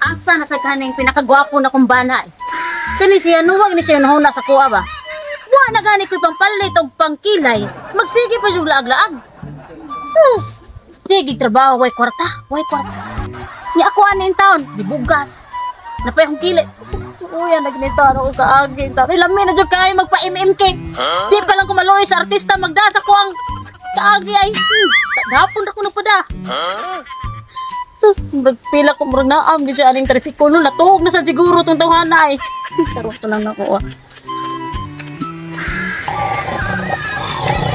Asa na sa kaning pinakagwapo na kumbana eh. Kani siya nuwag ni siya nahuna sa kuha ba? Wa na gani ko'y pampalit og pangkilay. Magsige pa siyang laag-laag. Sus! Sige trabaho, way kwarta, way kwarta. Ni ako ani in town, di bugas. Napay akong kilay. Uy, nagnito ano ko kaagi. Taon. Lami na dyan kayo magpa-MMK. Di pa lang kumaloy sa artista, magdasa ko ang kaagi ay. Sa gapon na ko nagpada. Sus, murag pila ko, murag naam, di siya aning trisiklo. No, natuhog na sa siguro itong tawhana ay. Karoon ko lang nakuha.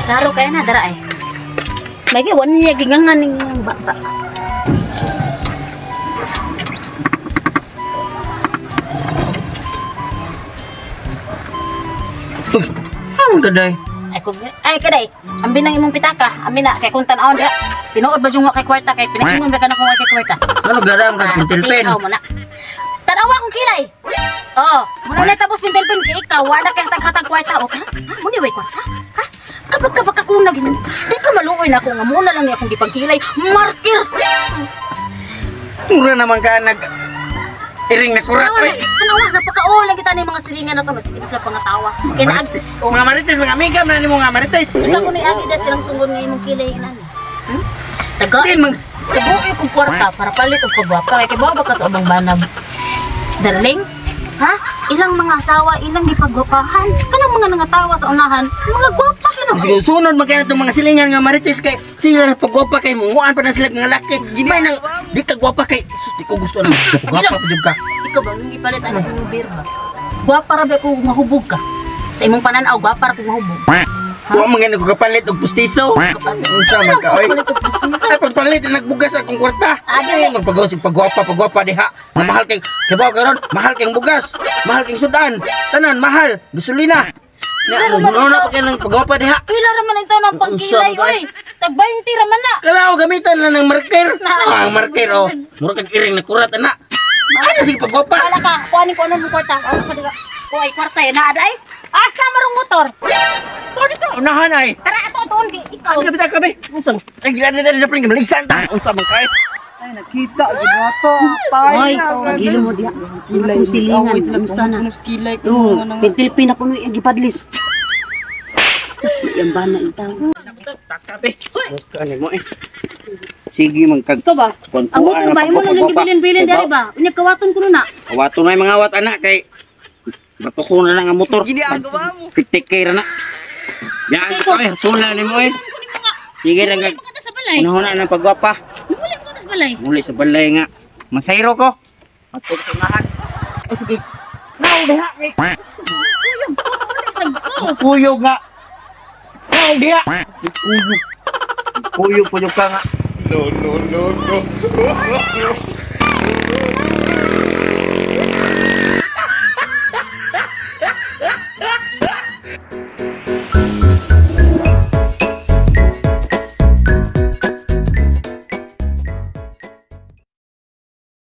Klaro kayo na, dara ay. May gawa niya gingangan ng bata. Ang gaday. Ay, kung, ay kaday, ambi nang imong pitaka, ambi na, kay kung tan-awon dira. Tinuod ba yung kay kwarta, kay pinakingon ba ka na kung kay kwarta? Ano garam kag pintilpin? Ikaw mo na. Tanawa akong kilay. Oo, muna na tapos pintilpin kay ikaw, wala kay hatag-hatag kwarta. O, ha? Muna way kwarta? Ha? Kapag kapag ako nag... Di ka maluoy na ako nga muna lang niya akong gipangkilay. Marker! Mura naman ka nag iring na kurat Tanawa, oy. tanawa, napakaol lang kita ni mga silingan na to. Sige sila pangatawa. Kaya naag... Oh, Mga marites, mga amiga man nimo nga marites. ikaw ko na agi na silang tungod nga imong kilay nga nani. Hmm? Taga, Din mang Tabuo kong kwarta para palit og pagwapa kay kibaw ba ka sa ubang banab. Darling, ha? Ilang mga asawa, ilang gipagwapahan. Kanang mga nangatawa sa unahan, mga gwapa kino. Sige, sunod man kaya itong mga silingan nga marites kay sila pagwapa kay munguan pa na sila nga laki. May nang di ka gwapa kay sus di ko gusto nang gwapa pa jud ka. Ikaw ba yung ipalit ano imong beer ba? Gwapa ra ba kung mahubog ka? Sa imong pananaw, gwapa ra kung mahubog. Wa man gani ko kapalit og pustiso. Unsa man ka oy? Kapalit og pustiso. Ay pagpalit nagbugas akong kwarta. Ah, Ay dili. magpagaw sig pagwapa pagwapa diha. Nga mahal kay kibaw karon, mahal kay bugas, mahal kay sudan, tanan mahal, gasolina. Na mo na pa kay nang pagwapa diha. Pila ra man ito ng pangkilay, Unsa man oy. Tag 20 ra man na. Kala ko gamitan lang ng marker. Na. Ah, ang marker oh. Mura kag iring na kurat ana. Ano sige pagwapa? Wala ka, kuhanin ko ano ng kwarta. Ano ka dira? Kuhay kwarta yan, na aday. Asa marong motor? Oh, dito unahan ay. Tara ato atuon kay ikaw. Ano bitaw kami? Unsang? Ay gila na na pring malisan ta. Unsa man kay? Ay, nakita ko na to. Oy, pagilo mo diha. Kilay, Akong silingan, away sila unsa na. punos kilay ko No, mga nang pintilpin ako no iyang gipadlis. Sa iyang bana itaw. Takabe. Ano mo eh? Sige man kag Ikaw ba? Kuan Ang motor ba imo na lang gibilin-bilin diri ba? Unya kawaton ko na. Kawato na yung mga awat anak kay bato ko na lang ang motor. Ginagawa mo. 50K ra na. Yan ko eh, sula ni mo eh. Sige lang kag Muli pa ka sa balay. unahon na ng pagwapa. Muli pa ka sa balay. Muli sa balay nga. Masayro ko. Ato sa unahan. Ay sige. Now diha kay Kuyog ko uli sa ko. kuyog nga. Now diha. Kuyog. Kuyog kuyog ka nga. No, no, no, no.